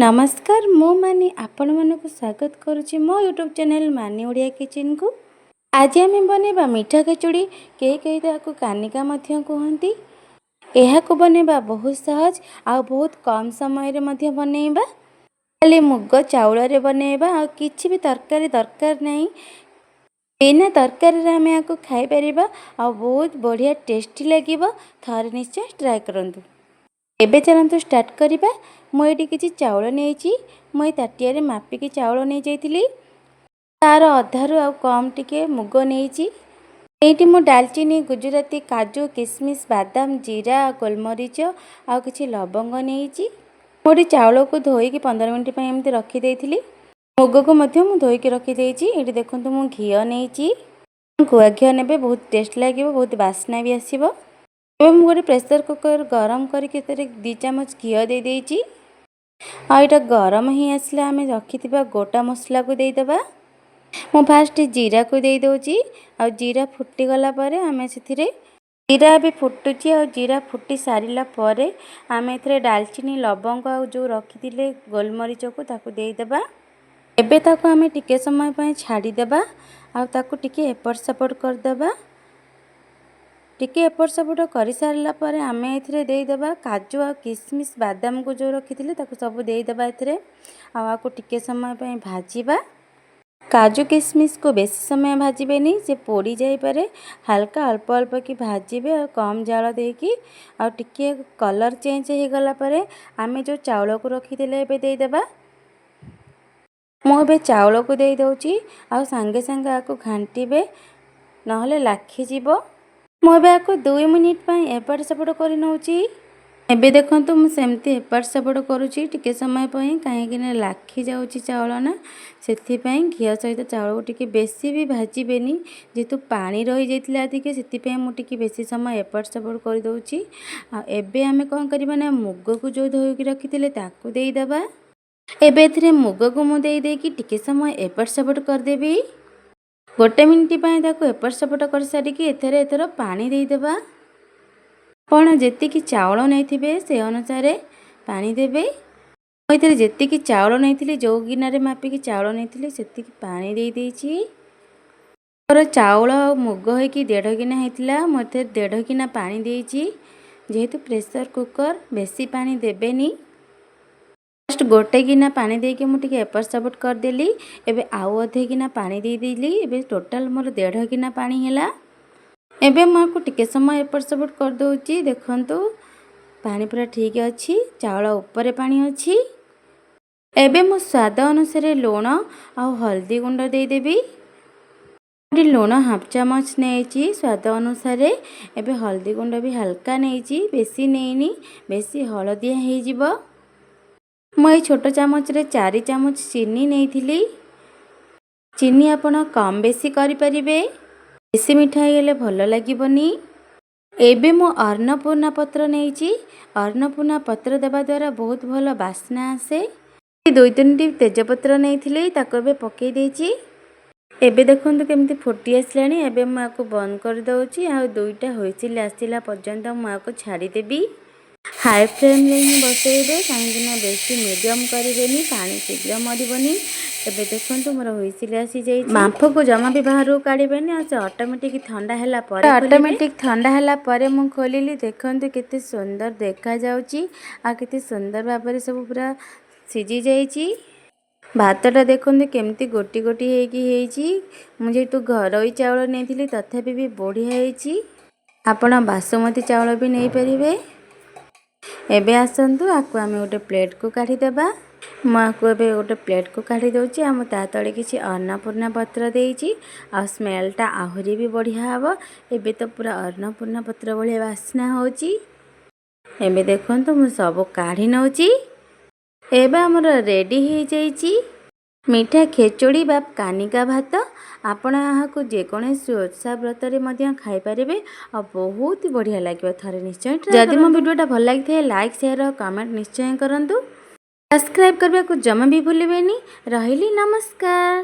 ନମସ୍କାର, ମୁଁ ମାନି ଆପଣମାନଙ୍କୁ ସ୍ୱାଗତ କରୁଛି ମୋ ୟୁଟ୍ୟୁବ୍ ଚ୍ୟାନେଲ୍ ମାନି ଓଡ଼ିଆ କିଚେନ୍କୁ। ଆଜି ଆମେ ବନେଇବା ମିଠା ଖେଚୁଡ଼ି। କେହି କେହି ତାହାକୁ କାନିକା ମଧ୍ୟ କୁହନ୍ତି। ଏହାକୁ ବନେଇବା ବହୁତ ସହଜ ଆଉ ବହୁତ କମ୍ ସମୟରେ ମଧ୍ୟ ବନେଇବା। ଖାଲି ମୁଗ ଚାଉଳରେ ବନେଇବା ଆଉ କିଛି ବି ତରକାରୀ ଦରକାର ନାହିଁ। ବିନା ତରକାରୀରେ ଆମେ ଏହାକୁ ଖାଇପାରିବା ଆଉ ବହୁତ ବଢ଼ିଆ ଟେଷ୍ଟି ଲାଗିବ। ଥରେ ନିଶ୍ଚୟ ଟ୍ରାଏ କରନ୍ତୁ। ଏବେ ଚାଲନ୍ତୁ ଷ୍ଟାର୍ଟ କରିବା। ମୁଁ ଏଇଠି କିଛି ଚାଉଳ ନେଇଛି। ମୁଁ ଏଇ ତାଟିଆରେ ମାପିକି ଚାଉଳ ନେଇଯାଇଥିଲି। ତାର ଅଧାରୁ ଆଉ କମ୍ ଟିକେ ମୁଗ ନେଇଛି। ଏଇଠି ମୁଁ ଡାଲଚିନି, ଗୁଜୁରାତି, କାଜୁ, କିସମିସ୍, ବାଦାମ, ଜିରା, ଗୋଲମରିଚ ଆଉ କିଛି ଲବଙ୍ଗ ନେଇଛି। ମୁଁ ଏଠି ଚାଉଳକୁ ଧୋଇକି 15 ମିନିଟ୍ ପାଇଁ ଏମିତି ରଖିଦେଇଥିଲି। ମୁଗକୁ ମଧ୍ୟ ମୁଁ ଧୋଇକି ରଖିଦେଇଛି। ଏଇଠି ଦେଖନ୍ତୁ, ମୁଁ ଘିଅ ନେଇଛି। ଗୁଆ ଘିଅ ନେବେ, ବହୁତ ଟେଷ୍ଟ ଲାଗିବ, ବହୁତ ବାସ୍ନା ବି ଆସିବ। ଏବେ ମୁଁ ଗୋଟେ ପ୍ରେସର କୁକର୍ ଗରମ କରିକି ସେଥିରେ 2 ଚାମଚ ଘିଅ ଦେଇଦେଇଛି। ଆଉ ଏଇଟା ଗରମ ହେଇ ଆସିଲେ ଆମେ ରଖିଥିବା ଗୋଟା ମସଲାକୁ ଦେଇଦେବା। ମୁଁ ଫାଷ୍ଟ ଜିରାକୁ ଦେଇଦେଉଛି। ଆଉ ଜିରା ଫୁଟିଗଲା ପରେ ଆମେ ସେଥିରେ, ଜିରା ଏବେ ଫୁଟୁଛି, ଆଉ ଜିରା ଫୁଟି ସାରିଲା ପରେ ଆମେ ଏଥିରେ ଡାଲଚିନି, ଲବଙ୍ଗ ଆଉ ଯେଉଁ ରଖିଥିଲେ ଗୋଲମରିଚକୁ ତାକୁ ଦେଇଦେବା। ଏବେ ତାକୁ ଆମେ ଟିକେ ସମୟ ପାଇଁ ଛାଡ଼ିଦେବା ଆଉ ତାକୁ ଟିକେ ଏପଟ ସେପଟ କରିଦେବା। ଟିକେ ଏପଟ ସେପଟ କରିସାରିଲା ପରେ ଆମେ ଏଥିରେ ଦେଇଦେବା କାଜୁ ଆଉ କିସମିସ୍, ବାଦାମକୁ ଯେଉଁ ରଖିଥିଲେ ତାକୁ ସବୁ ଦେଇଦେବା ଏଥିରେ। ଆଉ ଆକୁ ଟିକେ ସମୟ ପାଇଁ ଭାଜିବା। କାଜୁ କିସମିସକୁ ବେଶୀ ସମୟ ଭାଜିବେନି, ସେ ପୋଡ଼ି ଯାଇପାରେ। ହାଲକା ଅଳ୍ପ ଅଳ୍ପ କି ଭାଜିବେ ଆଉ କମ୍ ଜାଳ ଦେଇକି। ଆଉ ଟିକିଏ କଲର୍ ଚେଞ୍ଜ ହେଇଗଲା ପରେ ଆମେ ଯେଉଁ ଚାଉଳକୁ ରଖିଥିଲେ ଏବେ ଦେଇଦେବା। ମୁଁ ଏବେ ଚାଉଳକୁ ଦେଇଦେଉଛି ଆଉ ସାଙ୍ଗେ ସାଙ୍ଗେ ଆକୁ ଘାଣ୍ଟିବେ, ନହେଲେ ଲାଖିଯିବ। ମୁଁ ଏବେ ଆକୁ 2 ମିନିଟ୍ ପାଇଁ ଏପଟ ସେପଟ କରି ନେଉଛି। ଏବେ ଦେଖନ୍ତୁ, ମୁଁ ସେମିତି ଏପଟ ସେପଟ କରୁଛି ଟିକେ ସମୟ ପାଇଁ, କାହିଁକିନା ଲାଖି ଯାଉଛି ଚାଉଳ ନା, ସେଥିପାଇଁ। ଘିଅ ସହିତ ଚାଉଳକୁ ଟିକେ ବେଶୀ ବି ଭାଜିବେନି। ଯେହେତୁ ପାଣି ରହିଯାଇଥିଲା ଟିକେ, ସେଥିପାଇଁ ମୁଁ ଟିକେ ବେଶୀ ସମୟ ଏପଟ ସେପଟ କରିଦେଉଛି। ଆଉ ଏବେ ଆମେ କ'ଣ କରିବା ନା ମୁଗକୁ ଯେଉଁ ଧୋଇକି ରଖିଥିଲେ ତାକୁ ଦେଇଦେବା। ଏବେ ଏଥିରେ ମୁଗକୁ ମୁଁ ଦେଇଦେଇକି ଟିକେ ସମୟ ଏପଟ ସେପଟ କରିଦେବି। ଗୋଟେ ମିନିଟ୍ ପାଇଁ ତାକୁ ଏପଟ ସେପଟ କରିସାରିକି ଏଥିରେ ଏଥର ପାଣି ଦେଇଦେବା। ଆପଣ ଯେତିକି ଚାଉଳ ନେଇଥିବେ, ସେ ଅନୁସାରେ ପାଣି ଦେବେ। ମୁଁ ଏଥିରେ ଯେତିକି ଚାଉଳ ନେଇଥିଲି, ଯେଉଁ ଗିନାରେ ମାପିକି ଚାଉଳ ନେଇଥିଲି, ସେତିକି ପାଣି ଦେଇଦେଇଛି। ମୋର ଚାଉଳ ଆଉ ମୁଗ ହେଇକି ଦେଢ଼ ଗିନା ହେଇଥିଲା। ମୁଁ ଏଥିରେ ଦେଢ଼ ଗିନା ପାଣି ଦେଇଛି। ଯେହେତୁ ପ୍ରେସର କୁକର୍, ବେଶୀ ପାଣି ଦେବେନି। ଫାଷ୍ଟ ଗୋଟେ ଗିନା ପାଣି ଦେଇକି ମୁଁ ଟିକେ ଏପଟ ସେପଟ କରିଦେଲି। ଏବେ ଆଉ ଅଧେ ଗିନା ପାଣି ଦେଇଦେଲି। ଏବେ ଟୋଟାଲ୍ ମୋର ଦେଢ଼ ଗିନା ପାଣି ହେଲା। ଏବେ ମୁଁ ଆକୁ ଟିକେ ସମୟ ଏପଟ ସେପଟ କରିଦେଉଛି। ଦେଖନ୍ତୁ, ପାଣି ପୁରା ଠିକ୍ ଅଛି, ଚାଉଳ ଉପରେ ପାଣି ଅଛି। ଏବେ ମୁଁ ସ୍ୱାଦ ଅନୁସାରେ ଲୁଣ ଆଉ ହଳଦୀ ଗୁଣ୍ଡ ଦେଇଦେବି। ଏଠି ଲୁଣ ହାଫ୍ ଚାମଚ ନେଇଛି ସ୍ୱାଦ ଅନୁସାରେ। ଏବେ ହଳଦୀ ଗୁଣ୍ଡ ବି ହାଲକା ନେଇଛି, ବେଶୀ ନେଇନି, ବେଶୀ ହଳଦିଆ ହେଇଯିବ। ମୁଁ ଏଇ ଛୋଟ ଚାମଚରେ 4 ଚାମଚ ଚିନି ନେଇଥିଲି। ଚିନି ଆପଣ କମ୍ ବେଶୀ କରିପାରିବେ। ବେଶୀ ମିଠା ହେଇଗଲେ ଭଲ ଲାଗିବନି। ଏବେ ମୁଁ ଅନ୍ନପୂର୍ଣ୍ଣା ପତ୍ର ନେଇଛି। ଅନ୍ନପୂର୍ଣ୍ଣା ପତ୍ର ଦେବା ଦ୍ୱାରା ବହୁତ ଭଲ ବାସ୍ନା ଆସେ। ଦୁଇ ତିନିଟି ତେଜପତ୍ର ନେଇଥିଲି, ତାକୁ ଏବେ ପକାଇ ଦେଇଛି। ଏବେ ଦେଖନ୍ତୁ କେମିତି ଫୁଟି ଆସିଲାଣି। ଏବେ ମୁଁ ଆକୁ ବନ୍ଦ କରିଦେଉଛି ଆଉ ଦୁଇଟା ହୁଇସିଲ୍ ଆସିଲା ପର୍ଯ୍ୟନ୍ତ ମୁଁ ଆକୁ ଛାଡ଼ିଦେବି। ହାଇ ଫ୍ଲେମ୍ରେ ହିଁ ବସେଇବେ, କାହିଁକିନା ବେଶୀ ମିଡ଼ିୟମ୍ କରିବେନି, ପାଣି ଶୀଘ୍ର ମରିବନି। ଏବେ ଦେଖନ୍ତୁ, ମୋର ହୁଇସିଲ୍ ଆସିଯାଇଛି। ବାମ୍ଫକୁ ଜମା ବି ବାହାରକୁ କାଢ଼ିବେନି ଆଉ ସେ ଅଟୋମେଟିକ୍ ଥଣ୍ଡା ହେଲା ପରେ। ଅଟୋମେଟିକ୍ ଥଣ୍ଡା ହେଲା ପରେ ମୁଁ ଖୋଲିଲି। ଦେଖନ୍ତୁ, କେତେ ସୁନ୍ଦର ଦେଖାଯାଉଛି ଆଉ କେତେ ସୁନ୍ଦର ଭାବରେ ସବୁ ପୁରା ସିଝି ଯାଇଛି। ଭାତଟା ଦେଖନ୍ତୁ, କେମିତି ଗୋଟି ଗୋଟି ହେଇକି ହେଇଛି। ମୁଁ ଯେହେତୁ ଘରୋଇ ଚାଉଳ ନେଇଥିଲି, ତଥାପି ବି ବଢ଼ିଆ ହେଇଛି। ଆପଣ ବାସୁମତୀ ଚାଉଳ ବି ନେଇପାରିବେ। ଏବେ ଆସନ୍ତୁ, ଆକୁ ଆମେ ଗୋଟେ ପ୍ଲେଟ୍କୁ କାଢ଼ିଦେବା। ମୁଁ ଆକୁ ଏବେ ଗୋଟେ ପ୍ଲେଟ୍କୁ କାଢ଼ି ଦେଉଛି ଆଉ ମୁଁ ତା ତଳେ କିଛି ଅନ୍ନପୂର୍ଣ୍ଣା ପତ୍ର ଦେଇଛି ଆଉ ସ୍ମେଲ୍ଟା ଆହୁରି ବି ବଢ଼ିଆ ହେବ। ଏବେ ତ ପୁରା ଅନ୍ନପୂର୍ଣ୍ଣା ପତ୍ର ଭଳିଆ ବାସ୍ନା ହେଉଛି। ଏବେ ଦେଖନ୍ତୁ, ମୁଁ ସବୁ କାଢ଼ି ନେଉଛି। ଏବେ ଆମର ରେଡ଼ି ହେଇଯାଇଛି ମିଠା ଖେଚୁଡ଼ି ବା କାନିକା ଭାତ। ଆପଣ ଏହାକୁ ଯେକୌଣସି ଓଷା ବ୍ରତରେ ମଧ୍ୟ ଖାଇପାରିବେ ଆଉ ବହୁତ ବଢ଼ିଆ ଲାଗିବ। ଥରେ ନିଶ୍ଚୟ। ଯଦି ମୋ ଭିଡ଼ିଓଟା ଭଲ ଲାଗିଥାଏ, ଲାଇକ୍, ସେୟାର ଆଉ କମେଣ୍ଟ ନିଶ୍ଚୟ କରନ୍ତୁ। ସବସ୍କ୍ରାଇବ୍ କରିବାକୁ ଜମା ବି ଭୁଲିବେନି। ରହିଲି, ନମସ୍କାର।